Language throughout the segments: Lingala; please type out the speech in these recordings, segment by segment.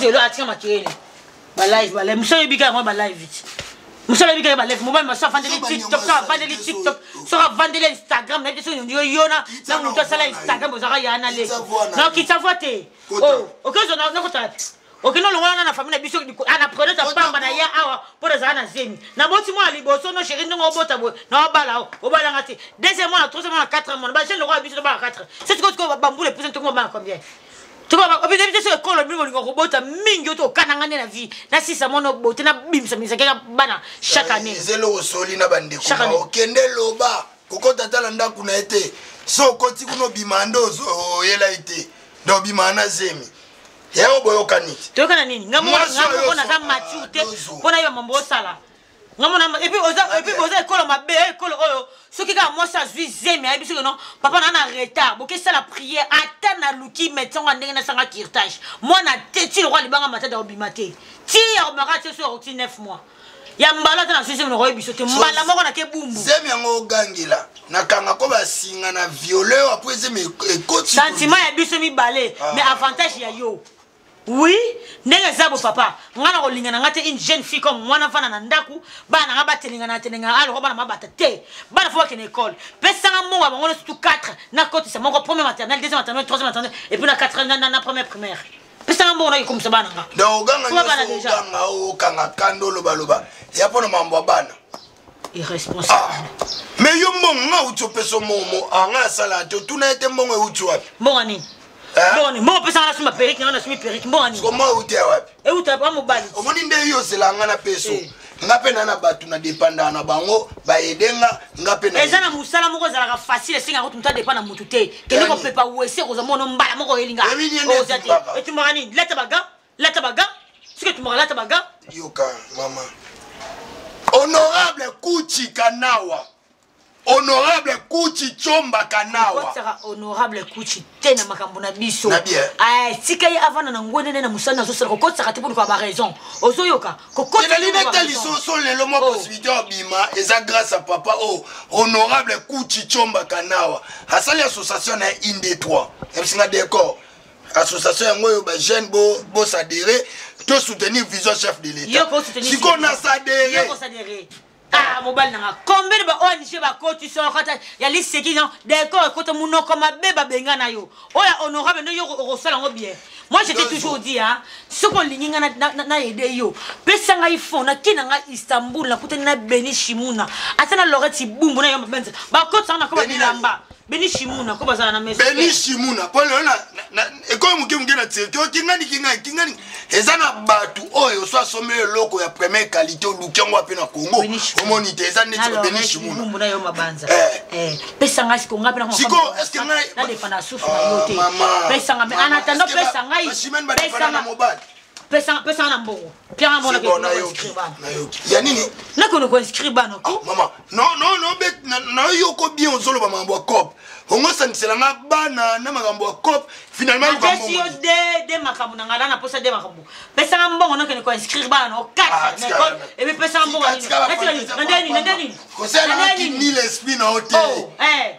Lelo atika makelele, balive, balive. Mosala oyebi kaka mwa balive ti mosala oyebi kaka balive. Mobali maso afandeli TikTok, soki afandeli TikTok, soki afandeli Instagram, nayebi te soki yo yona na moto asala Instagram, ozalaka ya na leki na okitisa voi te. Okozwa nakotala te, okende olongola nga na famille na biso na prudence apamba na ya awa mpo nazala na zemi, naboti mwana liboso. No chéri, ndenge obota boye na obala o obalanga te, deuxième mwana, troisième mwana, quatrième mwana, bajeune lokola biso tobala 4. So sikoyo bambula epusa, tokoma bana combien? Obidebi te. So ekolo bino bolinga kobota mingi, oyo tokananga nde na vie nasisa mwana obote, nabimisa misaki bana chaque année. Eza eloko osoli na bandeko, okende loba kokota ata na ndako na ye te. So okoti kuna, obima nde oyela ye te, donc obima na zemi yango. Boyokani te. Toyokana nini? Nga moko naza mature te mpo nayeba mambo osala. Ngamona et puis oza ekolo mabe, ekolo oyo soki kaka mwasi azwi zemi, ayebi soki non papa na na retard, bokesala prière. Ata naluki médecin ngo ndenge nasanga curetage, mwana te ti lokwa libanga matata obima te, ti akobimaka te. So akoti 9 mois ya mbala, ata nazwi zemi, nakoyebi biso te, mbala moko nake bumbu. Zemi yango ogangela, nakanga ko basinga na viole apres zemi ekoti. Sentiment ya biso mibale, mais avantage ya yo. Oui, ndenge eza bo papa, nga na kolinga na nga te une jeune fille comme mwana vanda na ndako, bana na nga batelenga na telenga aloko, bana mabata te, bana fo bakende école. Pesanga mbongo ya bango nyonso surtout 4, nakotisa moko première maternelle, deuxième maternelle, troisième maternelle et puis na 4 na première primaire. Pesanga mbongo nakekomisa bana nga. Donc oganga nyonso, oganga, okanga kando, olobaloba ya mpona mambo ya bana. Irresponsable. Ah. Mais yo mbongo nga auti opesa momo anga asala te, otuna ye te mbongo euti wapi? Mbongo nini? Mbongo nini? Mbongo opesanga, nasomba perruque nanga, nasombi perruque. Mbongo nini? Koma euti ya wapi? Euta pa mobali. Omoni nde yo ozela nga na peso, nga mpe na bato na dépendaka na bango, baede nga, nga mpe. Eza na mosala moko ezalaka facile, esengaka kutu moto adepa na motu te. Kende kopepa wese, kozwa mono mbala moko oyelinga. Oza te, etumbaka nini? Lata baga, lata baga, soki etumbaka, lata baga. Yoka mama, honorable Kuchi Kanawa, honorable Kuchi Chomba Kanawa. Kotisaka honorable Kuchi te na makambo na biso. Tika ye avanda na ngwende nde na mosala nazosala. Kokotisaka te mpo luka baraison, ozoyoka? Ezali nete lisusu lelo mwa possibilité obima eza grâce à papa oyo, honorable Kuchi Chomba Kanawa. Asali association na ye inde 3 ebisinga décor, association yango oyo bajeune bosadere to soutenir vision chef de l'État. Sikoyo nasadere. Ah, mobali nanga, combien ba ONG bakoti sokata ya liseki? Non, décor ekota monoko mabe, babenga na yo oyo honorable nde yo okosala yango bien. Moi, je t'ai toujours dit, hein, soki olingi nga na aide yo, pesa ngai fond, nake na ngai Istanbul, nakutani na Beni Shimuna, ata na Lorette Bumbu na yo mabenza, bakotisanga na koba bilamba. Beni Shimuna ko bazala na maison. Beni Shimuna po lelo ekomi moke moke na tirki oyo kingani, kingani, kingani. Eza na bato oyo so asombi eloko ya première qualité, oluki yango ape na Congo, omoni te. Eza neti Beni Shimuna. Na yo mabanza, pesa ngai siko, ngai mpe siko est-ce que ngai nadepanda susu na yo te. Pesa ngai en attendant, pesa ngai. Pesa na mobali. Pesa na mbongo, pianga mbongo. Nayoki ya nini? Nakende koinscrire bana. Ko mama, non, non, non, nayoko bien. Ozoloba makambo ya cope, ongosangisela nga bana na makambo ya cope finalement. Napesi yo de makambo na ngai na naposa de makambo. Pesanga mbongo, nakende koinscrire bana na okate na école epi pesanga mbongo na ndeni, na ndeni. Kosalaki mille esprit na yo te,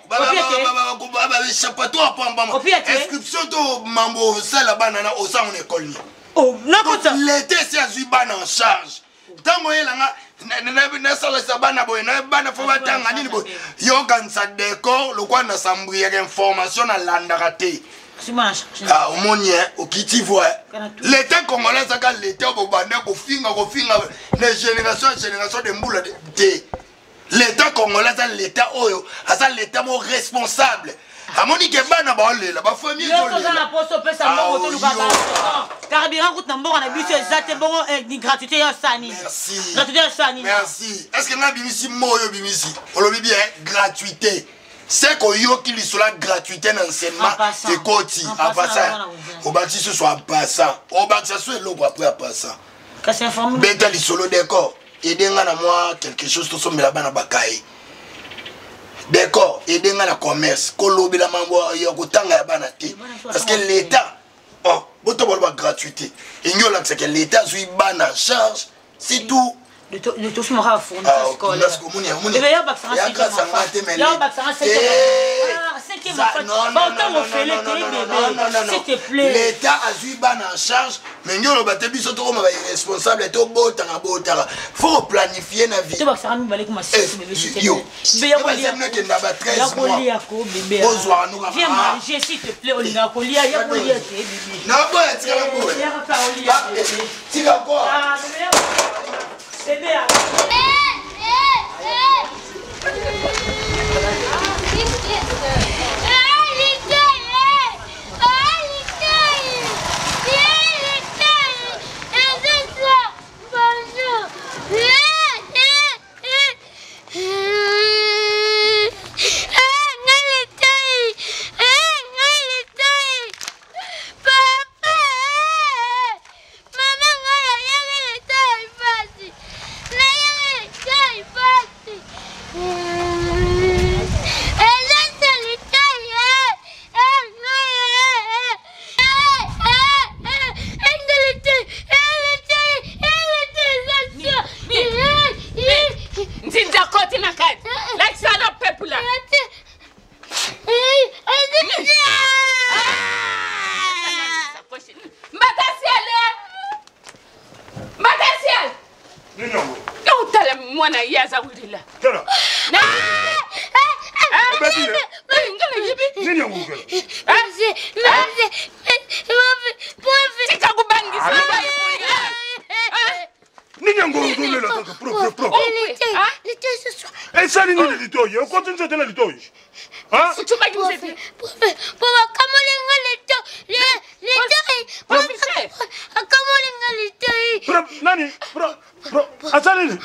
bachapato apambama, inscription to mambo osala bana na osango na école nini? Leta esi azwi bana en charge. Ntango oyelanga nasalisa bana boye na bana fo batanga nini boye, yokanisa décor lokwa nasambriaka information, nalandaka te. Omoni okiti voi l'État congolais azaka l'État bobanda kofinga kofinga na génération ya génération de mbula te. L'État congolais aza l'État oyo aza l'État mo responsable. Amoni ke bana baolela, bafamille. Oza na poso, opesa mbongo, toluka carburant kutu na mboka na biso eza te. Bongo gratuité ya osani? Gratuité ya osani? Merci. Est ce que nga bimisi mo oyo bimisi, olobi bien gratuité, c'est koyoki lisolo ya gratuité na enseignement ekoti en passant, obakisi susu en passant, obakisa so eloko après en passant. Beta lisolo, décor aide nga na mwa quelque chose, tosombela bana bakaye. Décor aide nga na commerce, kolobela mambo ya kotanga ya bana te, parce que l'État, oh, boto baloba gratuité engi olakisaka l'État azwi bana en charge, c'est tout. Tosomaka fourniture scolaire. Baotango ofele te bebe, s'il te plaît. L'état azwi bana en charge, mais ngi oloba te biso tokoma ba irresponsable, tobotaka botaka, faut planifier na vie. Tobakisaka mibale kuma six bebe, s'il te plaît. Yakolia ba 13 mois. Yakolia ko bebe. Bozwaka nuka. Viens manger s'il te plaît, olingaka kolia, ya kolia te bebe. Naboya, tikala boye. Yaka olia bebe. Tika kwa. Ah bebe. Bebe. Mwana ye aza kolela. Tika kobangisa. Nini yango ozolela kaka propre propre? Esali nini litoyi? Okoti nzete na litoyi? Nani asali nini?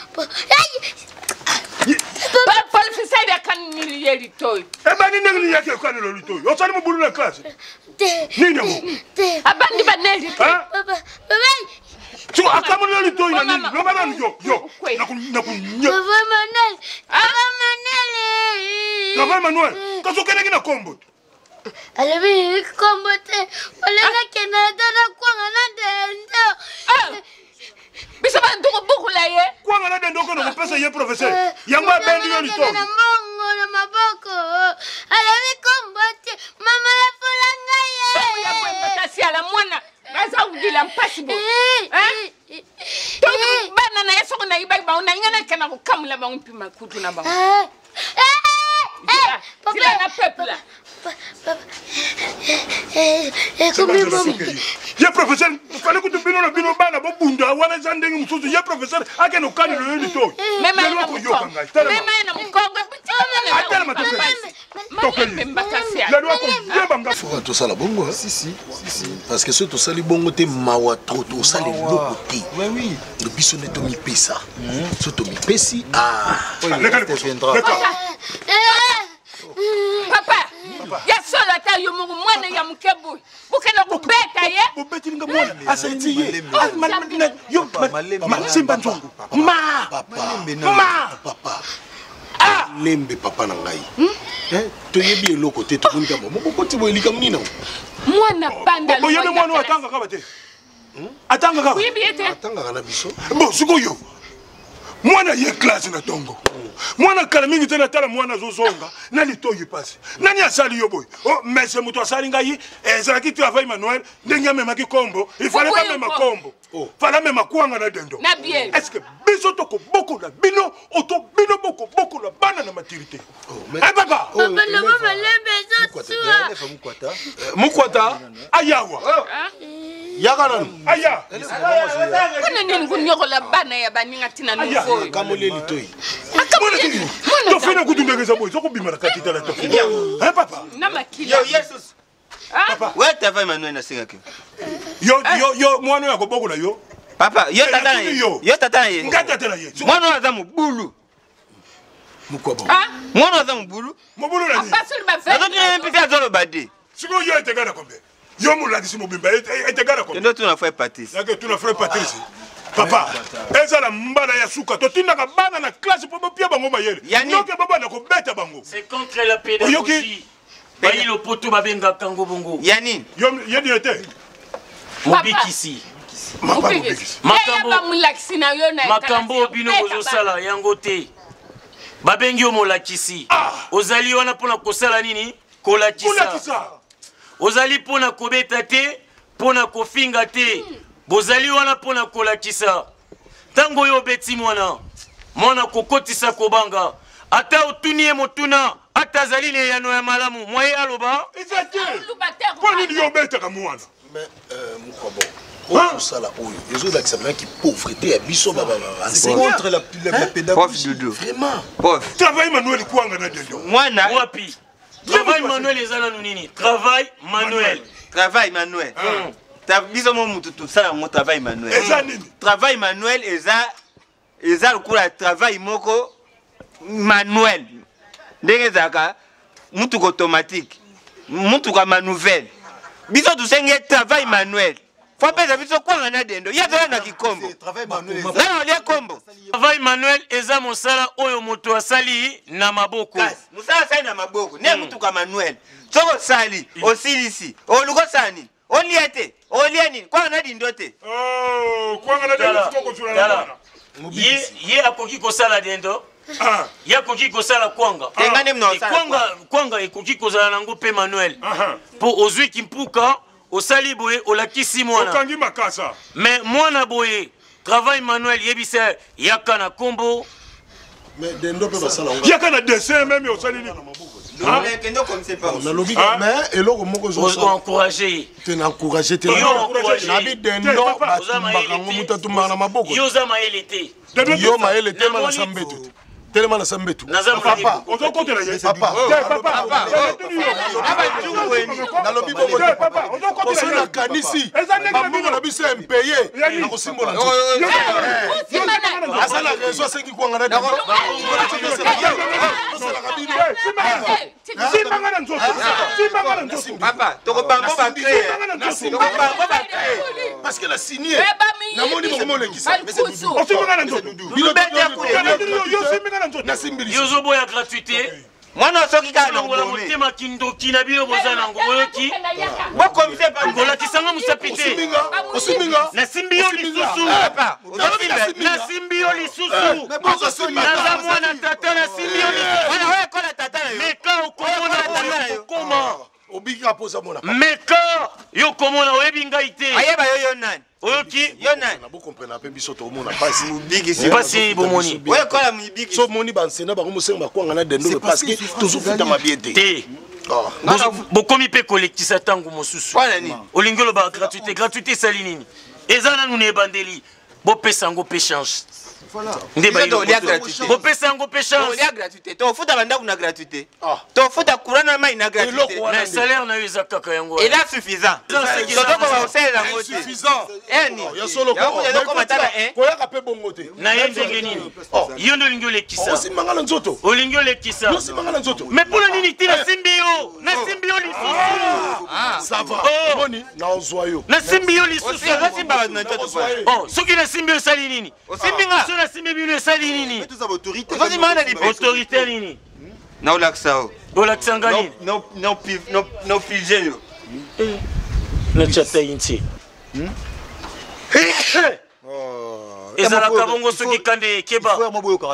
Professeur akanili ye litoyi. Ebandi ndenge nini yaki ekanelo litoyi? Osali mobulu na classe nini yango? Abandi baneli. Siko akamoli litoyi na nini? Loba nanu yo yo. Nakunya. Papa Manuel, kasi okendaki na kombo te. Alobi kombo te, olekakende ata na kwanga na dendo. Biso bantu kobukola ye. Kwanga na dendo okende kopesa ye professeur. Yango abendi yo litoyi. Na mbongo na maboko. Alobi kombo te, mama lafula ngai ye. Ya boye kasi ala mwana aza kudila mpasi bo. To bana na ye soko nayibaki bango na ngai nakenda kokamula bango mpe makutu na bango. Zila na peuple. Ye professeur fale kutu bino na bino bana bobunda wana eza ndenge mosusu. Ye professeur akende okanelo yo litoyi. Lelo akoyoka ngai. Atelema lelo akoyeba nga. Foka tosala bongo parce que soki tosali bongo te mawa trop, tosala eloko te. Biso nde tomipesa, so tomipesi. Papa ya solo, ata yo moko mwana ya moke boye bokenda kobeta ye. Bobetelinga mwana asaliti ye yo simba nzongo ma ma papa lembe papa na ngai toyebi eloko te, tomoni kaka mobokoti boye likambo nini nango. Mwana banda. Oyebi mwana oyo atangaka ba te, atangaka kaka. Oyebi ye te. Atangaka na biso. Bon, sikoyo mwana ye classe na ntongo, mwana kala mingi te, natala mwana azozonga na litoyi pasi. Nani asali yo boye? Oh, mese moto asali ngai ezalaki travail manuel. Ndenge amemaki kombo, ifale bamema kombo, fale amema kwanga na dendo. Na biel. Est ce que biso tokobokola bino oto bino bokobokola bana na maturité? Eh papa. Papa, loba malembe, ezosuwa. Mukwata. Ayawa. Yaka nanu. Aya. Mpona nini konyokola bana ya baninga ntina novoyo? Kamoli litoyi. Tofina kutu ndenge eza boye, ezokobima na kati. Tala tofina. Eh papa. Na makila. Yo yesus. Papa. We tava Emmanuel nasengaki. Yo yo yo, mwana oyo akobokola yo. Papa, yo tata na ye. Yo. Yo tata na ye. Nga tata na ye. Mwana oyo aza mobulu. Mukwaba. Mwana oyo aza mobulu. Mobulu na nini? Apasoli bave. Nazotuna ye mpe azoloba te. Sikoyo yo eteka na combien? Yo molakisi mobimba eteka na combien? Kende tuna frère Patrice. Yake tuna frère Patrice. Papa, ezala mbala ya suka totindaka bana na classe mpo bopia bango mayele. Yani. Noke babanda kobeta bango. C'est contre la pédagogie. Bayi lopoto babengaka yango bongo. Ya nini? Yo ye te. Mobikisi. Mapa mobikisi. Yaya bamolakisi na yo na Makambo oyo bino bozosala yango te. Babengi yo molakisi. Ozali wana mpona kosala nini? Kolakisa. Ozali mpo na kobeta te, mpo na kofinga te. Bozali wana mpo na kolakisa. Ntango oyo obeti mwana, mwana kokotisa kobanga. Ata otuni ye motuna, ata azali na eyano ya malamu, mwaye aloba. Eza te. Mpo nini yo obetaka mwana? Mais euh, Mukwabo, oyo tosala oyo ezolakisa mpenza kipauvreté ya biso contre la, la, la pédagogie. Prof Doudou. Vraiment. Prof. Travail manuel kwanga na dendo. Mwana. Wapi? Travail manuel eza nanu nini? Travail manuel. Travail manuel. Ta biso mo mutu tosala yango travail manuel. Eza nini? Travail manuel eza eza lokola travail moko manuel ndenge ezalaka mutuka automatique mutuka manuvel biso tosengi ye travail manuel fo apesa biso kwanga na dendo ye azoya na kikombo ngai naolia kombo Travail manuel eza mosala oyo moto asali na maboko. Kasi mosala asali na maboko nde mutuka manuel soki osali osilisi oluka osala nini olia te olia nini kwanga na dindo te oh, kwanga na dindo sikoyo kozula na mwana ye, ye akoki kosala dendo ah. ye akoki kosala kwanga ah. kwanga, kwanga ekoki kozala nango mpe manuel mpo ozwi kimpuka osali boye olakisi mwana okangi makasa mais mwana boye travail manuel yebisa yaka na kombo yaka na dessin meme osali nini nalobi mais eloko moko ozoencourage ye te na encourage te nabi dendo batumbaka yango moto atumbaka na maboko yo oza mayele te yo mayele te mana sa mbeto te telema na sa mbetu papa ozokotela ye papa nalobi bongo te soki nakanisi bambongo na biso ya mpeye nakosimbola nzoto aza na raison asengi kwanga na simbanga na nzoto simbanga na nzoto papa tokobambo bacre tokobambo bacre parce que na signe namoni bango molekisa osimbanga na nzoto yo simbinga na nzoto nasimbili yo ozoboya gratuité mwana soki kaka na longola motema kindoki na bino boza nango oyoki bokomise kolakisa nga mosapi te osimbinga nasimbi yo lisusu nasimbi yo lisusu naza mwana tata nasimbi yo lisusu meka okomona oyo okokoma obikaka mposa mona meka yo komona oyebi ngai te ayeba yo yo nani oyoki yo nani bokomprena mpe biso tokomona mpasi mpasi bomoni oyo ekola mibiki so omoni bansena bango mosenga bakwanga na dendo parce que tozofutama bien te te bokomi mpe kolekisa ntango mosusu olingi oloba gratuité gratuité esali nini eza nanu na ebandeli bopesa yango mpe chance nde bopesa yango mpe chanceolia gratuité tofuta bandako na gratuité tofuta courant na mai na gratuité mais salaire na yo eza kaka yango eza suffisant tozokoka kosalela yango te eni koyaka mpe bongo te na ye ndenge nini yo nde olingi olekisa osimbanga na nzoto olingi olekisa osimbanga na nzoto mais mpo na nini te nasimbi yo nasimbi yo lisusu ça va omoni naozwa yo nasimbi yo lisusu osimba bato na nzoto soki nasimbi yo esali nini osimbi nga soki nasimbi bino esali nini ozosimba nga na lipe autorité nini naolakisa yo olakisa nga nini nopige yo natya tai ntie ezalaka bongo soki kanda ekeba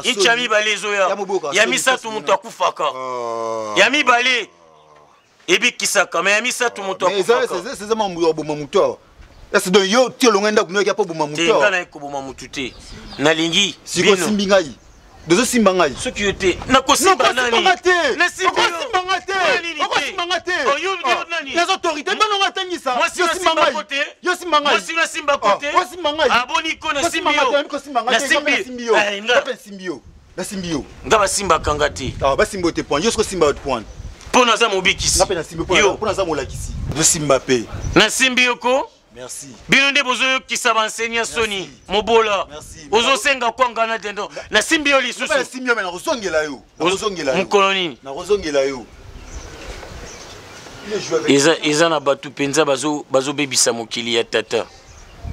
inti ya mibale ezoya ya misato moto akufaka ya mibale ebikisaka me ya misato moto akufakaeza mambo ya koboma moto awa ese donc yo ti olongai ndako noyaki mpo oboma moto awa nga naye koboma motu te nalingi sikoyo osimbi ngai dozosimba ngai soki yo te nakosimba nani te okosimba ngai te okosimba ngai te naza autorité bana ngo atangisa yosimba ngai yosimba ngai mwasi nasimba ko te osimba ngai aboni ko nasimbi yo kosimba ngai te nasimbi yo nasimbi yo nasimbi yo nga basimbaka nga te basimba yo te point yo soki osimba yo point mpo naza mobikisi nga mpe nasimbi mpo naza molakisi ozosimba mpe nasimbi yo ko Merci. bino nde bozoyokisa bansenya soni mobola ozosenga kwanga na dendo nasimbi yo lisusu nasimbi yo me nakozongela yo nakozongela yo mokolo nini nakozongela yo eza, eza na bato mpenza bazobebisa bazo mokili ya tata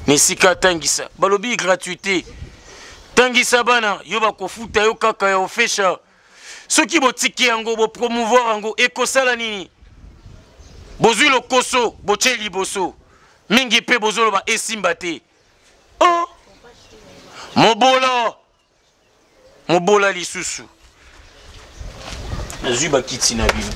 na esika atangisa balobi gratuité tangisa bana yo bakofuta yo kaka ya ofesha soki botiki yango bopromouvoir yango ekosala nini bozwi lokoso botie liboso mingi mpe bozoloba esimba te oh! mobola mobola lisusu nazwi bakiti na bino.